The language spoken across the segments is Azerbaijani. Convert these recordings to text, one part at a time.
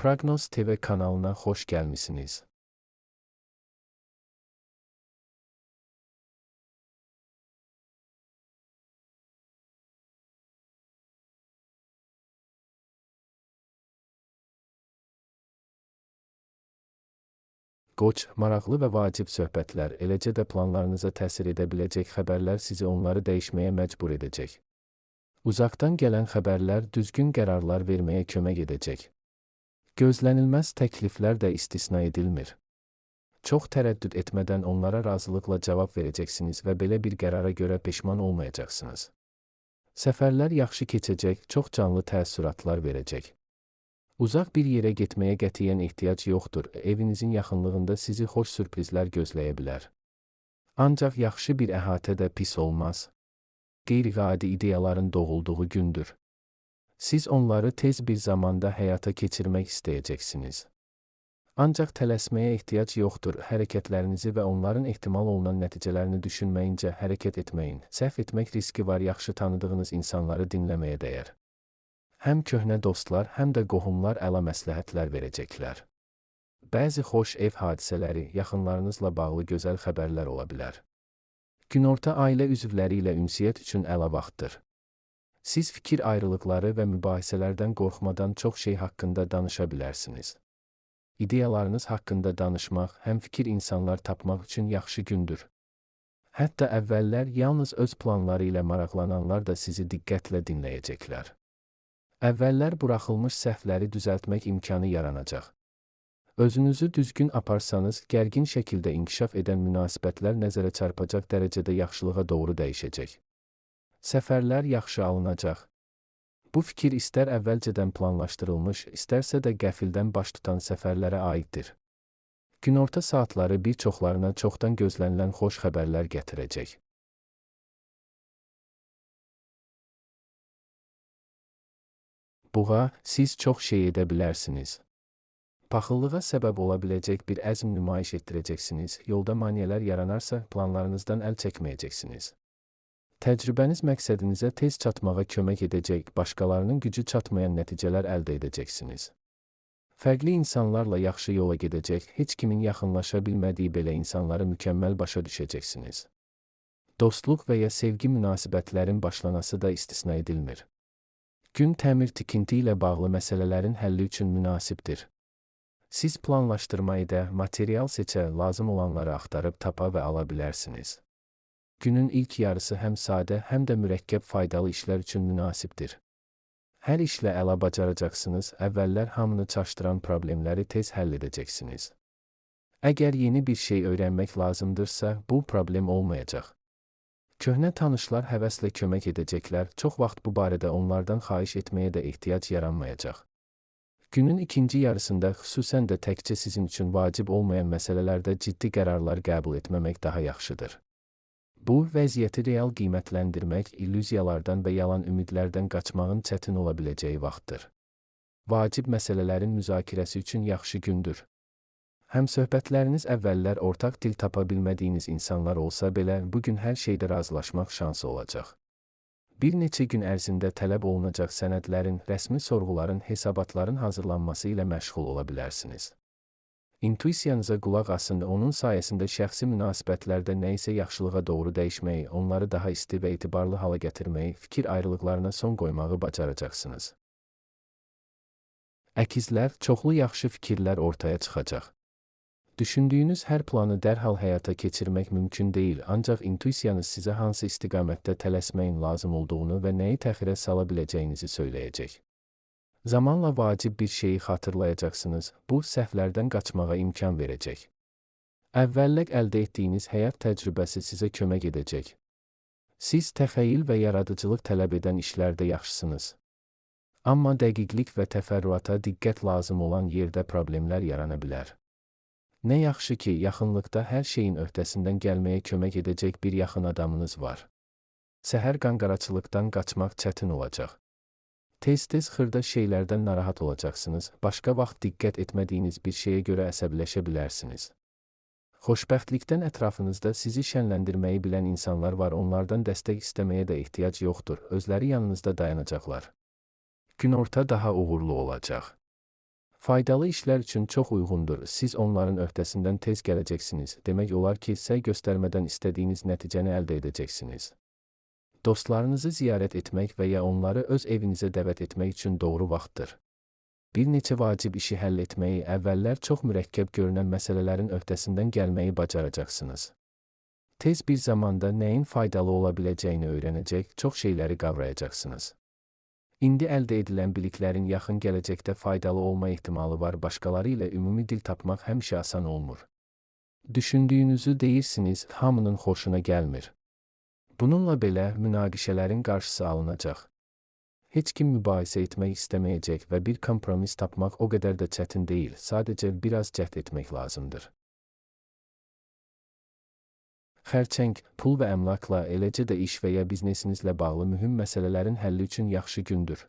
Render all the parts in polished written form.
Prognoz TV kanalına xoş gəlmisiniz. Qoç, maraqlı və vacib söhbətlər, eləcə də planlarınıza təsir edə biləcək xəbərlər sizi onları dəyişməyə məcbur edəcək. Uzaqdan gələn xəbərlər düzgün qərarlar verməyə kömək edəcək. Gözlənilməz təkliflər də istisna edilmir. Çox tərəddüd etmədən onlara razılıqla cavab verəcəksiniz və belə bir qərara görə peşman olmayacaqsınız. Səfərlər yaxşı keçəcək, çox canlı təəssüratlar verəcək. Uzaq bir yerə getməyə qətiyyən ehtiyac yoxdur, evinizin yaxınlığında sizi xoş sürprizlər gözləyə bilər. Ancaq yaxşı bir əhatə də pis olmaz. Qeyri-adi ideyaların doğulduğu gündür. Siz onları tez bir zamanda həyata keçirmək istəyəcəksiniz. Ancaq tələsməyə ehtiyac yoxdur, hərəkətlərinizi və onların ehtimal olunan nəticələrini düşünməyincə hərəkət etməyin. Səhv etmək riski var, yaxşı tanıdığınız insanları dinləməyə dəyər. Həm köhnə dostlar, həm də qohumlar əla məsləhətlər verəcəklər. Bəzi xoş ev hadisələri, yaxınlarınızla bağlı gözəl xəbərlər ola bilər. Günorta ailə üzvləri ilə ünsiyyət üçün əla vaxtdır. Siz fikir ayrılıqları və mübahisələrdən qorxmadan çox şey haqqında danışa bilərsiniz. İdeyalarınız haqqında danışmaq, həmfikir insanlar tapmaq üçün yaxşı gündür. Hətta əvvəllər yalnız öz planları ilə maraqlananlar da sizi diqqətlə dinləyəcəklər. Əvvəllər buraxılmış səhvləri düzəltmək imkanı yaranacaq. Özünüzü düzgün aparsanız, gərgin şəkildə inkişaf edən münasibətlər nəzərə çarpacaq dərəcədə yaxşılığa doğru dəyişəcək. Səfərlər yaxşı alınacaq. Bu fikir istər əvvəlcədən planlaşdırılmış, istərsə də qəfildən baş tutan səfərlərə aiddir. Günorta saatları bir çoxlarına çoxdan gözlənilən xoş xəbərlər gətirəcək. Buğa, siz çox şey edə bilərsiniz. Paxıllığa səbəb ola biləcək bir əzm nümayiş etdirəcəksiniz, yolda maneələr yaranarsa, planlarınızdan əl çəkməyəcəksiniz. Təcrübəniz məqsədinizə tez çatmağa kömək edəcək, başqalarının gücü çatmayan nəticələr əldə edəcəksiniz. Fərqli insanlarla yaxşı yola gedəcək, heç kimin yaxınlaşa bilmədiyi belə insanları mükəmməl başa düşəcəksiniz. Dostluq və ya sevgi münasibətlərin başlanası da istisna edilmir. Gün təmir tikinti ilə bağlı məsələlərin həlli üçün münasibdir. Siz planlaşdırma edə, material seçə, lazım olanları axtarıb tapa və ala bilərsiniz. Günün ilk yarısı həm sadə, həm də mürəkkəb faydalı işlər üçün münasibdir. Hər işlə əla bacaracaqsınız, əvvəllər hamını çaşdıran problemləri tez həll edəcəksiniz. Əgər yeni bir şey öyrənmək lazımdırsa, bu problem olmayacaq. Köhnə tanışlar həvəslə kömək edəcəklər, çox vaxt bu barədə onlardan xahiş etməyə də ehtiyac yaranmayacaq. Günün ikinci yarısında xüsusən də təkcə sizin üçün vacib olmayan məsələlərdə ciddi qərarlar qəbul etməmək daha yaxşıdır. Bu, vəziyyəti real qiymətləndirmək, illüziyalardan və yalan ümidlərdən qaçmağın çətin ola biləcəyi vaxtdır. Vacib məsələlərin müzakirəsi üçün yaxşı gündür. Həmsöhbətləriniz əvvəllər ortaq dil tapa bilmədiyiniz insanlar olsa belə, bu gün hər şeydə razılaşmaq şansı olacaq. Bir neçə gün ərzində tələb olunacaq sənədlərin, rəsmi sorğuların, hesabatların hazırlanması ilə məşğul ola bilərsiniz. İntuisiyanıza qulaq asın, onun sayəsində şəxsi münasibətlərdə nə isə yaxşılığa doğru dəyişməyi, onları daha isti və etibarlı hala gətirməyi, fikir ayrılıqlarına son qoymağı bacaracaqsınız. Əkizlər, çoxlu yaxşı fikirlər ortaya çıxacaq. Düşündüyünüz hər planı dərhal həyata keçirmək mümkün deyil, ancaq intuisiyanız sizə hansı istiqamətdə tələsməyin lazım olduğunu və nəyi təxirə sala biləcəyinizi söyləyəcək. Zamanla vacib bir şeyi xatırlayacaqsınız, bu, səhvlərdən qaçmağa imkan verəcək. Əvvəllər əldə etdiyiniz həyat təcrübəsi sizə kömək edəcək. Siz təxəyyül və yaradıcılıq tələb edən işlərdə yaxşısınız. Amma dəqiqlik və təfərrüata diqqət lazım olan yerdə problemlər yarana bilər. Nə yaxşı ki, yaxınlıqda hər şeyin öhdəsindən gəlməyə kömək edəcək bir yaxın adamınız var. Səhər qanqaraçılıqdan qaçmaq çətin olacaq. Tez-tez xırda şeylərdən narahat olacaqsınız, başqa vaxt diqqət etmədiyiniz bir şeyə görə əsəbləşə bilərsiniz. Xoşbəxtlikdən ətrafınızda sizi şənləndirməyi bilən insanlar var, onlardan dəstək istəməyə də ehtiyac yoxdur, özləri yanınızda dayanacaqlar. Günorta daha uğurlu olacaq. Faydalı işlər üçün çox uyğundur. Siz onların öhdəsindən tez gələcəksiniz. Demək olar ki, səy göstərmədən istədiyiniz nəticəni əldə edəcəksiniz. Dostlarınızı ziyarət etmək və ya onları öz evinizə dəvət etmək üçün doğru vaxtdır. Bir neçə vacib işi həll etməyi, əvvəllər çox mürəkkəb görünən məsələlərin öhdəsindən gəlməyi bacaracaqsınız. Tez bir zamanda nəyin faydalı ola biləcəyini öyrənəcək, çox şeyləri qavrayacaqsınız. İndi əldə edilən biliklərin yaxın gələcəkdə faydalı olma ehtimalı var, başqaları ilə ümumi dil tapmaq həmişə asan olmur. Düşündüyünüzü deyirsiniz, hamının xoşuna gəlmir. Bununla belə münaqişələrin qarşısı alınacaq. Heç kim mübahisə etmək istəməyəcək və bir kompromis tapmaq o qədər də çətin deyil, sadəcə biraz cəhd etmək lazımdır. Xərçəng, pul və əmlakla, eləcə də iş və ya biznesinizlə bağlı mühüm məsələlərin həlli üçün yaxşı gündür.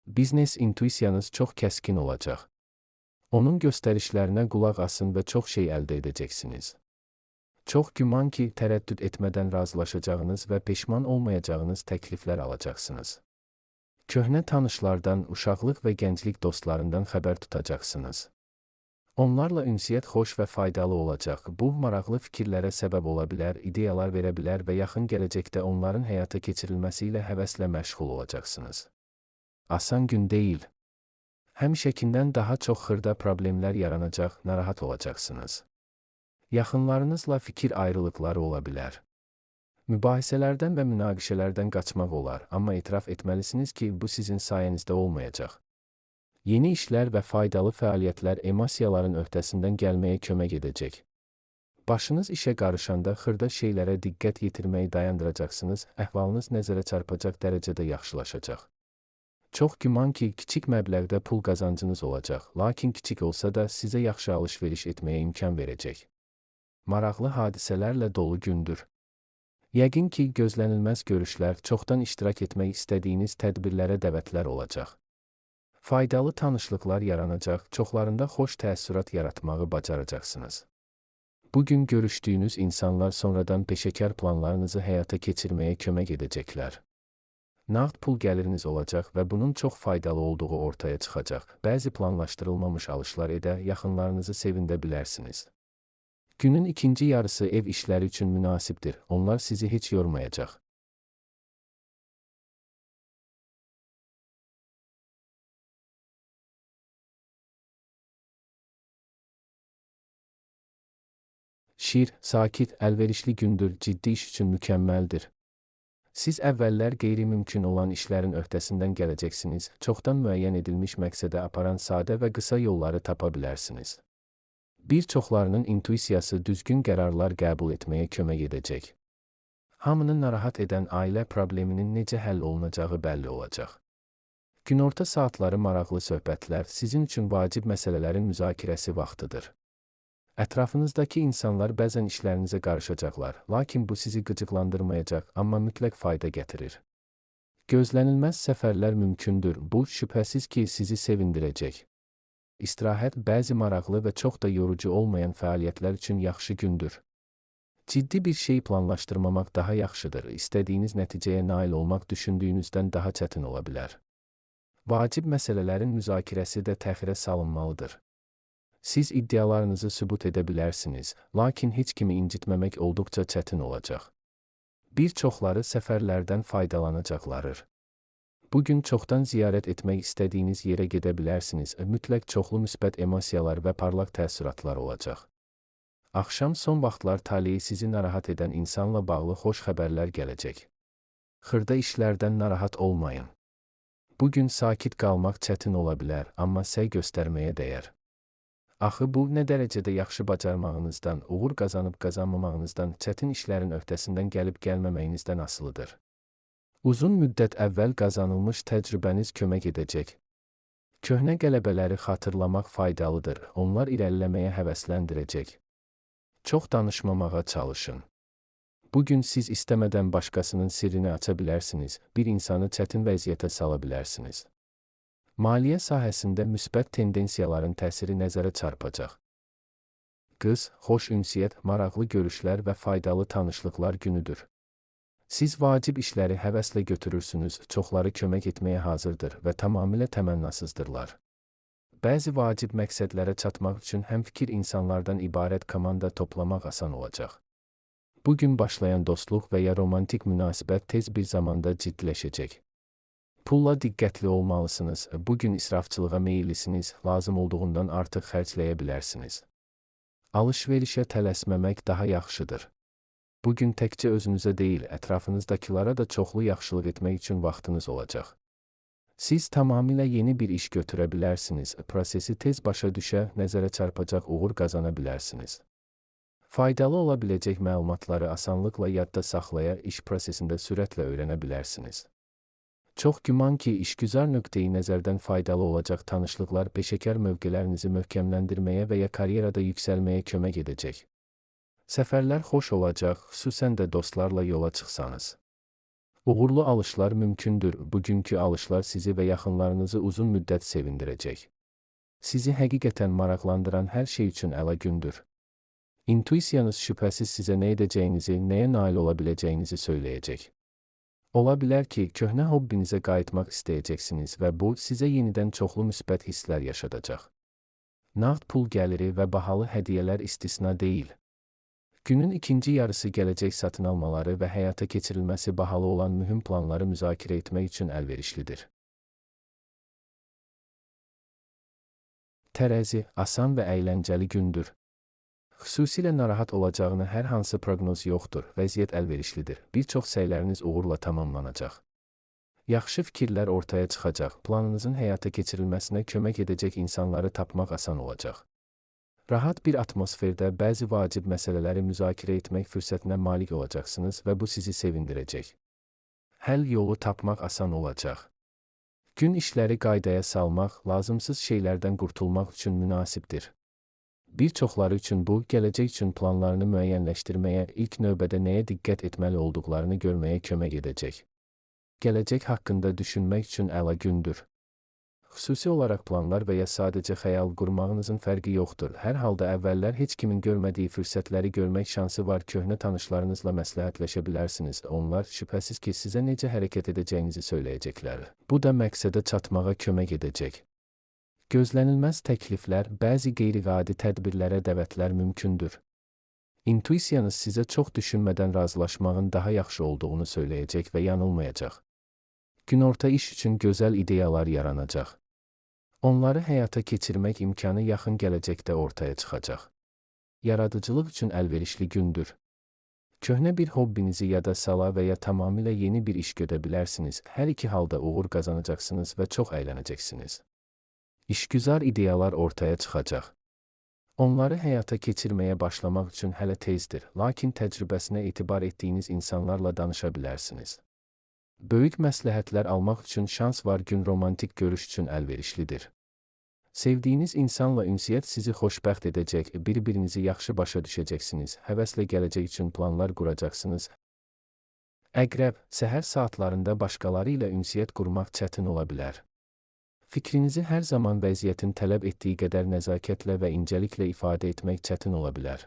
Biznes intuisiyanız çox kəskin olacaq. Onun göstərişlərinə qulaq asın və çox şey əldə edəcəksiniz. Çox güman ki, tərəddüd etmədən razılaşacağınız və peşman olmayacağınız təkliflər alacaqsınız. Köhnə tanışlardan, uşaqlıq və gənclik dostlarından xəbər tutacaqsınız. Onlarla ünsiyyət xoş və faydalı olacaq. Bu, maraqlı fikirlərə səbəb ola bilər, ideyalar verə bilər və yaxın gələcəkdə onların həyata keçirilməsi ilə həvəslə məşğul olacaqsınız. Asan gün deyil. Həmişəkindən daha çox xırda problemlər yaranacaq, narahat olacaqsınız. Yaxınlarınızla fikir ayrılıqları ola bilər. Mübahisələrdən və münaqişələrdən qaçmaq olar, amma etiraf etməlisiniz ki, bu sizin sayənizdə olmayacaq. Yeni işlər və faydalı fəaliyyətlər emosiyaların öhdəsindən gəlməyə kömək edəcək. Başınız işə qarışanda xırda şeylərə diqqət yetirməyi dayandıracaqsınız, əhvalınız nəzərə çarpacaq dərəcədə yaxşılaşacaq. Çox güman ki, kiçik məbləğdə pul qazancınız olacaq, lakin kiçik olsa da sizə yaxşı alış-veriş etməyə imkan verəcək. Maraqlı hadisələrlə dolu gündür. Yəqin ki, gözlənilməz görüşlər, çoxdan iştirak etmək istədiyiniz tədbirlərə dəvətlər olacaq. Faydalı tanışlıqlar yaranacaq, çoxlarında xoş təəssürat yaratmağı bacaracaqsınız. Bugün görüşdüyünüz insanlar sonradan peşəkar planlarınızı həyata keçirməyə kömək edəcəklər. Nağd pul gəliriniz olacaq və bunun çox faydalı olduğu ortaya çıxacaq. Bəzi planlaşdırılmamış alışlar edə, yaxınlarınızı sevində bilərsiniz. Günün ikinci yarısı ev işləri üçün münasibdir, onlar sizi heç yormayacaq. Şir, sakit, əlverişli gündür, ciddi iş üçün mükəmməldir. Siz əvvəllər qeyri-mümkün olan işlərin öhdəsindən gələcəksiniz, çoxdan müəyyən edilmiş məqsədə aparan sadə və qısa yolları tapa bilərsiniz. Bir çoxlarının intuisiyası düzgün qərarlar qəbul etməyə kömək edəcək. Hamını narahat edən ailə probleminin necə həll olunacağı bəlli olacaq. Günorta saatları maraqlı söhbətlər sizin üçün vacib məsələlərin müzakirəsi vaxtıdır. Ətrafınızdakı insanlar bəzən işlərinizə qarışacaqlar, lakin bu sizi qıcıqlandırmayacaq, amma mütləq fayda gətirir. Gözlənilməz səfərlər mümkündür, bu şübhəsiz ki, sizi sevindirəcək. İstirahət bəzi maraqlı və çox da yorucu olmayan fəaliyyətlər üçün yaxşı gündür. Ciddi bir şey planlaşdırmamaq daha yaxşıdır, istədiyiniz nəticəyə nail olmaq düşündüyünüzdən daha çətin ola bilər. Vacib məsələlərin müzakirəsi də təxirə salınmalıdır. Siz iddialarınızı sübut edə bilərsiniz, lakin heç kimi incitməmək olduqca çətin olacaq. Bir çoxları səfərlərdən faydalanacaqlardır. Bugün çoxdan ziyarət etmək istədiyiniz yerə gedə bilərsiniz, mütləq çoxlu müsbət emosiyalar və parlaq təəssüratlar olacaq. Axşam son vaxtlar taleyi sizi narahat edən insanla bağlı xoş xəbərlər gələcək. Xırda işlərdən narahat olmayın. Bugün sakit qalmaq çətin ola bilər, amma səy göstərməyə dəyər. Axı bu, nə dərəcədə yaxşı bacarmağınızdan, uğur qazanıb qazanmamağınızdan, çətin işlərin öhdəsindən gəlib gəlməməyinizdən asılıdır. Uzun müddət əvvəl qazanılmış təcrübəniz kömək edəcək. Köhnə qələbələri xatırlamaq faydalıdır, onlar irəliləməyə həvəsləndirəcək. Çox danışmamağa çalışın. Bugün siz istəmədən başqasının sirrini aça bilərsiniz, bir insanı çətin vəziyyətə sala bilərsiniz. Maliyyə sahəsində müsbət tendensiyaların təsiri nəzərə çarpacaq. Qız, xoş ünsiyyət, maraqlı görüşlər və faydalı tanışlıqlar günüdür. Siz vacib işləri həvəslə götürürsünüz, çoxları kömək etməyə hazırdır və tamamilə təmənnasızdırlar. Bəzi vacib məqsədlərə çatmaq üçün həmfikir insanlardan ibarət komanda toplamaq asan olacaq. Bu gün başlayan dostluq və ya romantik münasibət tez bir zamanda ciddiləşəcək. Pulla diqqətli olmalısınız. Bu gün israfçılığa meyillisiniz, lazım olduğundan artıq xərcləyə bilərsiniz. Alış-verişə tələsməmək daha yaxşıdır. Bu gün təkcə özünüzə deyil, ətrafınızdakılara da çoxlu yaxşılıq etmək üçün vaxtınız olacaq. Siz tamamilə yeni bir iş götürə bilərsiniz, prosesi tez başa düşə, nəzərə çarpacaq uğur qazana bilərsiniz. Faydalı ola biləcək məlumatları asanlıqla yadda saxlaya, iş prosesində sürətlə öyrənə bilərsiniz. Çox güman ki, işgüzar nöqteyi nəzərdən faydalı olacaq tanışlıqlar peşəkar mövqelərinizi möhkəmləndirməyə və ya karyerada yüksəlməyə kömək edəcək. Səfərlər xoş olacaq, xüsusən də dostlarla yola çıxsanız. Uğurlu alışlar mümkündür. Bugünkü alışlar sizi və yaxınlarınızı uzun müddət sevindirəcək. Sizi həqiqətən maraqlandıran hər şey üçün əla gündür. İntuisiyanız şübhəsiz sizə nə edəcəyinizi, nəyə nail ola biləcəyinizi söyləyəcək. Ola bilər ki, köhnə hobbinizə qayıtmaq istəyəcəksiniz və bu, sizə yenidən çoxlu müsbət hisslər yaşadacaq. Nağd pul gəliri və bahalı hədiyyələr istisna deyil. Günün ikinci yarısı gələcək satın almaları və həyata keçirilməsi bahalı olan mühüm planları müzakirə etmək üçün əlverişlidir. Tərəzi, asan və əyləncəli gündür. Xüsusilə narahat olacağını hər hansı proqnoz yoxdur, vəziyyət əlverişlidir. Bir çox səyləriniz uğurla tamamlanacaq. Yaxşı fikirlər ortaya çıxacaq, planınızın həyata keçirilməsinə kömək edəcək insanları tapmaq asan olacaq. Rahat bir atmosferdə bəzi vacib məsələləri müzakirə etmək fürsətinə malik olacaqsınız və bu sizi sevindirəcək. Həll yolu tapmaq asan olacaq. Gün işləri qaydaya salmaq, lazımsız şeylərdən qurtulmaq üçün münasibdir. Bir çoxları üçün bu, gələcək üçün planlarını müəyyənləşdirməyə, ilk növbədə nəyə diqqət etməli olduqlarını görməyə kömək edəcək. Gələcək haqqında düşünmək üçün əla gündür. Xüsusi olaraq planlar və ya sadəcə xəyal qurmağınızın fərqi yoxdur. Hər halda əvvəllər heç kimin görmədiyi fürsətləri görmək şansı var. Köhnə tanışlarınızla məsləhətləşə bilərsiniz. Onlar şübhəsiz ki, sizə necə hərəkət edəcəyinizi söyləyəcəklər. Bu da məqsədə çatmağa kömək edəcək. Gözlənilməz təkliflər, bəzi qeyri-adi tədbirlərə dəvətlər mümkündür. İntuisiyanız sizə çox düşünmədən razılaşmağın daha yaxşı olduğunu söyləyəcək və yanılmayacaq. Günorta iş üçün gözəl ideyalar yaranacaq. Onları həyata keçirmək imkanı yaxın gələcəkdə ortaya çıxacaq. Yaradıcılıq üçün əlverişli gündür. Köhnə bir hobbinizi yada sala və ya tamamilə yeni bir iş gödə bilərsiniz. Hər iki halda uğur qazanacaqsınız və çox əylənəcəksiniz. İşgüzar ideyalar ortaya çıxacaq. Onları həyata keçirməyə başlamaq üçün hələ tezdir, lakin təcrübəsinə etibar etdiyiniz insanlarla danışa bilərsiniz. Böyük məsləhətlər almaq üçün şans var. Gün romantik görüş üçün əlverişlidir. Sevdiyiniz insanla ünsiyyət sizi xoşbəxt edəcək, bir-birinizi yaxşı başa düşəcəksiniz, həvəslə gələcək üçün planlar quracaqsınız. Əqrəb, səhər saatlarında başqaları ilə ünsiyyət qurmaq çətin ola bilər. Fikrinizi hər zaman vəziyyətin tələb etdiyi qədər nəzakətlə və incəliklə ifadə etmək çətin ola bilər.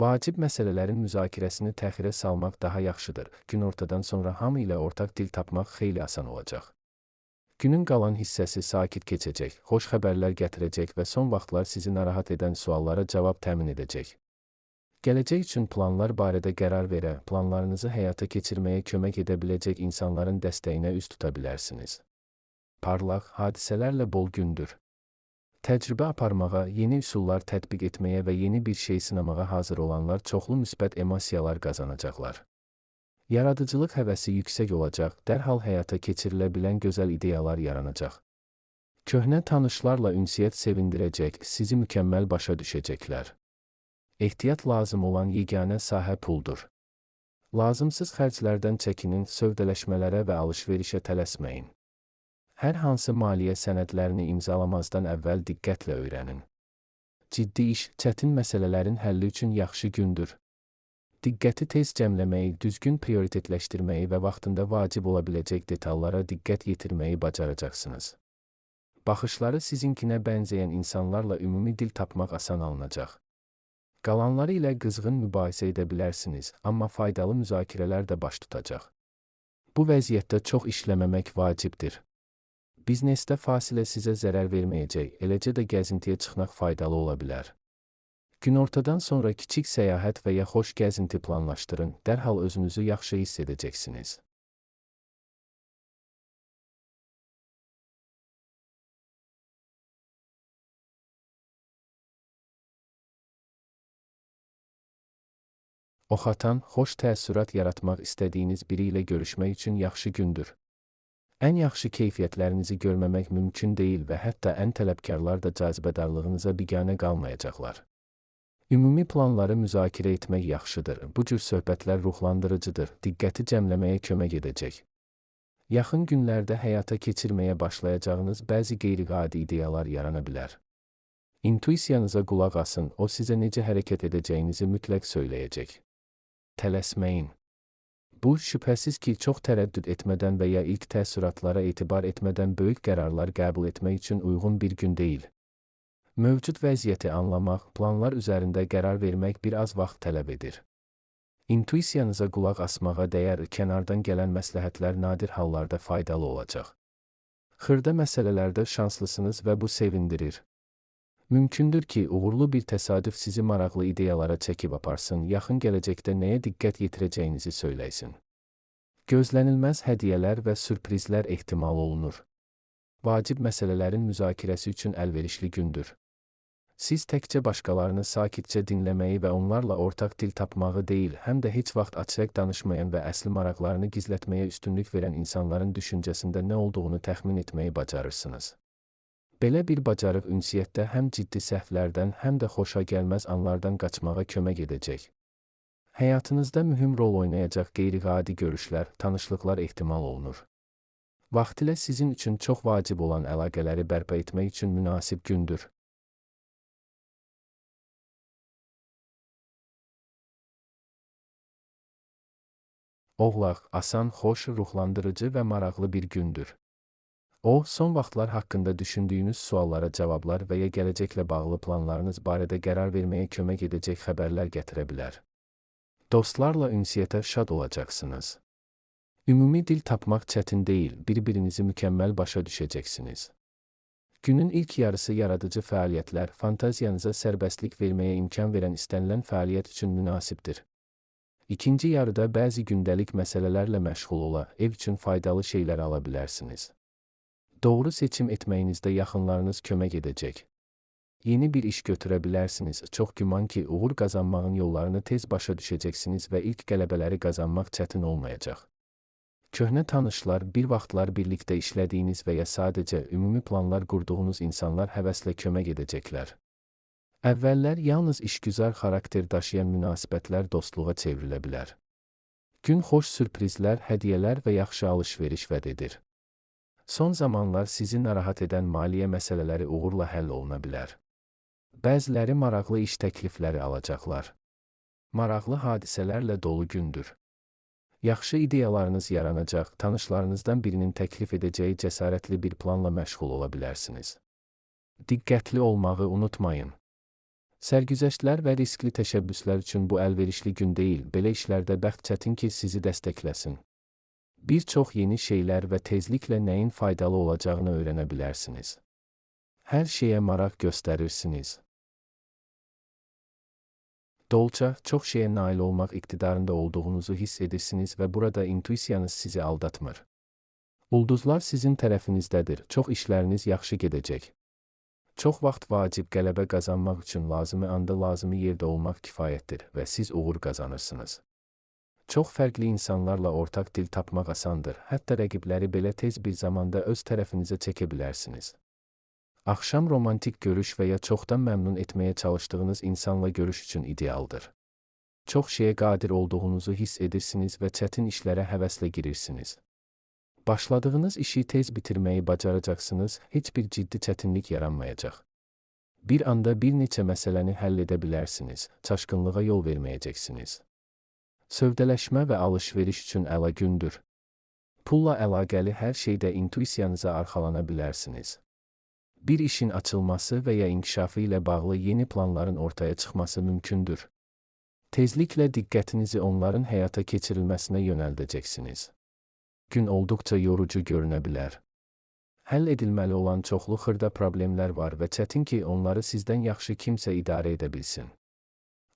Vacib məsələlərin müzakirəsini təxirə salmaq daha yaxşıdır. Günortadan sonra hamı ilə ortaq dil tapmaq xeyli asan olacaq. Günün qalan hissəsi sakit keçəcək, xoş xəbərlər gətirəcək və son vaxtlar sizi narahat edən suallara cavab təmin edəcək. Gələcək üçün planlar barədə qərar verə, planlarınızı həyata keçirməyə kömək edə biləcək insanların dəstəyinə üz tuta bilərsiniz. Parlaq, hadisələrlə bol gündür. Təcrübə aparmağa, yeni üsullar tətbiq etməyə və yeni bir şey sınamağa hazır olanlar çoxlu müsbət emosiyalar qazanacaqlar. Yaradıcılıq həvəsi yüksək olacaq, dərhal həyata keçirilə bilən gözəl ideyalar yaranacaq. Köhnə tanışlarla ünsiyyət sevindirəcək, sizi mükəmməl başa düşəcəklər. Ehtiyat lazım olan yeganə sahə puldur. Lazımsız xərclərdən çəkinin, sövdələşmələrə və alış-verişə tələsməyin. Hər hansı maliyyə sənədlərini imzalamazdan əvvəl diqqətlə öyrənin. Ciddi iş, çətin məsələlərin həlli üçün yaxşı gündür. Diqqəti tez cəmləməyi, düzgün prioritetləşdirməyi və vaxtında vacib ola biləcək detallara diqqət yetirməyi bacaracaqsınız. Baxışları sizinkinə bənzəyən insanlarla ümumi dil tapmaq asan alınacaq. Qalanları ilə qızğın mübahisə edə bilərsiniz, amma faydalı müzakirələr də baş tutacaq. Bu vəziyyətdə çox işləməmək vacibdir. Biznesdə fasilə sizə zərər verməyəcək, eləcə də gəzintiyə çıxmaq faydalı ola bilər. Günortadan sonra kiçik səyahət və ya xoş gəzinti planlaşdırın, dərhal özünüzü yaxşı hiss edəcəksiniz. Oxatan, xoş təəssürat yaratmaq istədiyiniz biri ilə görüşmək üçün yaxşı gündür. Ən yaxşı keyfiyyətlərinizi görməmək mümkün deyil və hətta ən tələbkarlar da cazibədarlığınıza biganə qalmayacaqlar. Ümumi planları müzakirə etmək yaxşıdır. Bu cür söhbətlər ruhlandırıcıdır, diqqəti cəmləməyə kömək edəcək. Yaxın günlərdə həyata keçirməyə başlayacağınız bəzi qeyri-adi ideyalar yarana bilər. İntuisiyanıza qulaq asın, o sizə necə hərəkət edəcəyinizi mütləq söyləyəcək. Tələsməyin. Bu, şübhəsiz ki, çox tərəddüd etmədən və ya ilk təəssüratlara etibar etmədən böyük qərarlar qəbul etmək üçün uyğun bir gün deyil. Mövcud vəziyyəti anlamaq, planlar üzərində qərar vermək bir az vaxt tələb edir. İntuisiyanıza qulaq asmağa dəyər, kənardan gələn məsləhətlər nadir hallarda faydalı olacaq. Xırda məsələlərdə şanslısınız və bu sevindirir. Mümkündür ki, uğurlu bir təsadüf sizi maraqlı ideyalara çəkib aparsın, yaxın gələcəkdə nəyə diqqət yetirəcəyinizi söyləysin. Gözlənilməz hədiyyələr və sürprizlər ehtimal olunur. Vacib məsələlərin müzakirəsi üçün əlverişli gündür. Siz təkcə başqalarını sakitcə dinləməyi və onlarla ortaq dil tapmağı deyil, həm də heç vaxt açıq danışmayan və əsl maraqlarını gizlətməyə üstünlük verən insanların düşüncəsində nə olduğunu təxmin etməyi bacarırsınız. Belə bir bacarıq ünsiyyətdə həm ciddi səhvlərdən, həm də xoşagəlməz anlardan qaçmağa kömək edəcək. Həyatınızda mühüm rol oynayacaq qeyri-adi görüşlər, tanışlıqlar ehtimal olunur. Vaxtilə sizin üçün çox vacib olan əlaqələri bərpa etmək üçün münasib gündür. Oğlaq, asan, xoş, ruhlandırıcı və maraqlı bir gündür. O, son vaxtlar haqqında düşündüyünüz suallara cavablar və ya gələcəklə bağlı planlarınız barədə qərar verməyə kömək edəcək xəbərlər gətirə bilər. Dostlarla ünsiyyətə şad olacaqsınız. Ümumi dil tapmaq çətin deyil, bir-birinizi mükəmməl başa düşəcəksiniz. Günün ilk yarısı yaradıcı fəaliyyətlər, fantaziyanıza sərbəstlik verməyə imkan verən istənilən fəaliyyət üçün münasibdir. İkinci yarıda bəzi gündəlik məsələlərlə məşğul ola, ev üçün faydalı şeylər ala bilərsiniz. Doğru seçim etməyinizdə yaxınlarınız kömək edəcək. Yeni bir iş götürə bilərsiniz. Çox güman ki, uğur qazanmağın yollarını tez başa düşəcəksiniz və ilk qələbələri qazanmaq çətin olmayacaq. Köhnə tanışlar, bir vaxtlar birlikdə işlədiyiniz və ya sadəcə ümumi planlar qurduğunuz insanlar həvəslə kömək edəcəklər. Əvvəllər yalnız işgüzar xarakter daşıyan münasibətlər dostluğa çevrilə bilər. Gün xoş sürprizlər, hədiyyələr və yaxşı alış-veriş vəd edir. Son zamanlar sizi narahat edən maliyyə məsələləri uğurla həll oluna bilər. Bəziləri maraqlı iş təklifləri alacaqlar. Maraqlı hadisələrlə dolu gündür. Yaxşı ideyalarınız yaranacaq, tanışlarınızdan birinin təklif edəcəyi cəsarətli bir planla məşğul ola bilərsiniz. Diqqətli olmağı unutmayın. Sərgüzəştlər və riskli təşəbbüslər üçün bu əlverişli gün deyil, belə işlərdə bəxt çətin ki, sizi dəstəkləsin. Bir çox yeni şeylər və tezliklə nəyin faydalı olacağını öyrənə bilərsiniz. Hər şeyə maraq göstərirsiniz. Dolça, çox şeyə nail olmaq iqtidarında olduğunuzu hiss edirsiniz və burada intuisiyanız sizi aldatmır. Ulduzlar sizin tərəfinizdədir, çox işləriniz yaxşı gedəcək. Çox vaxt vacib qələbə qazanmaq üçün lazımi anda lazımi yerdə olmaq kifayətdir və siz uğur qazanırsınız. Çox fərqli insanlarla ortaq dil tapmaq asandır, hətta rəqibləri belə tez bir zamanda öz tərəfinizə çəkə bilərsiniz. Axşam romantik görüş və ya çoxdan məmnun etməyə çalışdığınız insanla görüş üçün idealdır. Çox şeyə qadir olduğunuzu hiss edirsiniz və çətin işlərə həvəslə girirsiniz. Başladığınız işi tez bitirməyi bacaracaqsınız, heç bir ciddi çətinlik yaranmayacaq. Bir anda bir neçə məsələni həll edə bilərsiniz, çaşqınlığa yol verməyəcəksiniz. Sövdələşmə və alış-veriş üçün əla gündür. Pulla əlaqəli hər şeydə intuisiyanıza arxalana bilərsiniz. Bir işin açılması və ya inkişafı ilə bağlı yeni planların ortaya çıxması mümkündür. Tezliklə diqqətinizi onların həyata keçirilməsinə yönəldəcəksiniz. Gün olduqca yorucu görünə bilər. Həll edilməli olan çoxlu xırda problemlər var və çətin ki, onları sizdən yaxşı kimsə idarə edə bilsin.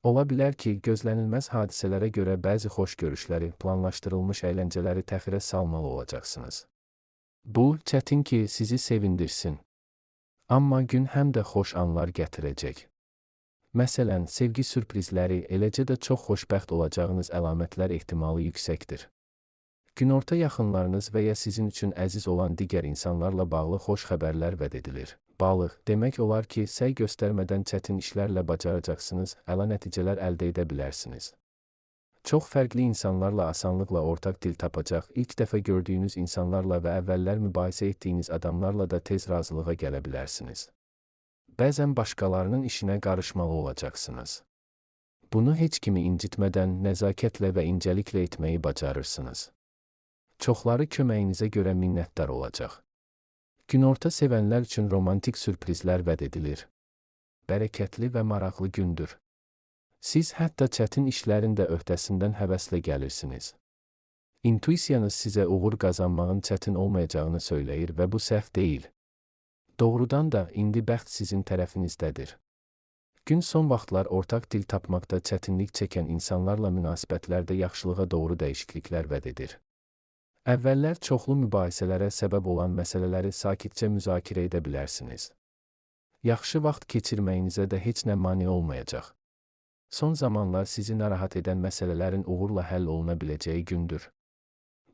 Ola bilər ki, gözlənilməz hadisələrə görə bəzi xoş görüşləri, planlaşdırılmış əyləncələri təxirə salmalı olacaqsınız. Bu, çətin ki, sizi sevindirsin. Amma gün həm də xoş anlar gətirəcək. Məsələn, sevgi sürprizləri, eləcə də çox xoşbəxt olacağınız əlamətlər ehtimalı yüksəkdir. Günorta yaxınlarınız və ya sizin üçün əziz olan digər insanlarla bağlı xoş xəbərlər vəd edilir. Balıq, demək olar ki, səy göstərmədən çətin işlərlə bacaracaqsınız, əla nəticələr əldə edə bilərsiniz. Çox fərqli insanlarla asanlıqla ortaq dil tapacaq, ilk dəfə gördüyünüz insanlarla və əvvəllər mübahisə etdiyiniz adamlarla da tez razılığa gələ bilərsiniz. Bəzən başqalarının işinə qarışmalı olacaqsınız. Bunu heç kimi incitmədən, nəzakətlə və incəliklə etməyi bacarırsınız. Çoxları köməyinizə görə minnətdar olacaq. Günorta sevənlər üçün romantik sürprizlər vəd edilir. Bərəkətli və maraqlı gündür. Siz hətta çətin işlərin də öhdəsindən həvəslə gəlirsiniz. İntuisiyanız sizə uğur qazanmağın çətin olmayacağını söyləyir və bu səhv deyil. Doğrudan da indi bəxt sizin tərəfinizdədir. Gün son vaxtlar ortaq dil tapmaqda çətinlik çəkən insanlarla münasibətlərdə yaxşılığa doğru dəyişikliklər vəd edir. Əvvəllər çoxlu mübahisələrə səbəb olan məsələləri sakitcə müzakirə edə bilərsiniz. Yaxşı vaxt keçirməyinizə də heç nə mane olmayacaq. Son zamanlar sizi narahat edən məsələlərin uğurla həll oluna biləcəyi gündür.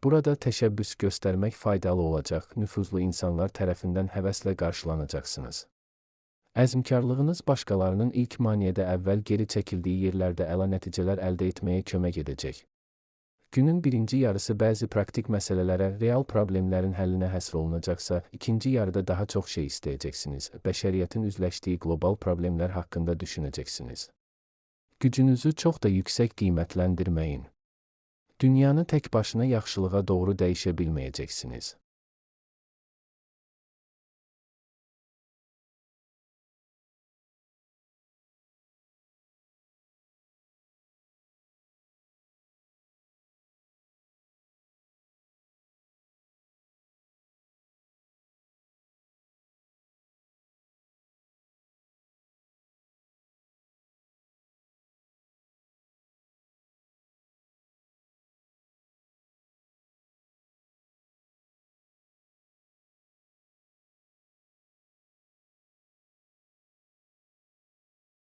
Burada təşəbbüs göstərmək faydalı olacaq, nüfuzlu insanlar tərəfindən həvəslə qarşılanacaqsınız. Əzmkarlığınız başqalarının ilk maneədə əvvəl geri çəkildiyi yerlərdə əla nəticələr əldə etməyə kömək edəcək. Günün birinci yarısı bəzi praktik məsələlərə, real problemlərin həllinə həsr olunacaqsa, ikinci yarıda daha çox şey istəyəcəksiniz, bəşəriyyətin üzləşdiyi qlobal problemlər haqqında düşünəcəksiniz. Gücünüzü çox da yüksək qiymətləndirməyin. Dünyanı tək başına yaxşılığa doğru dəyişə bilməyəcəksiniz.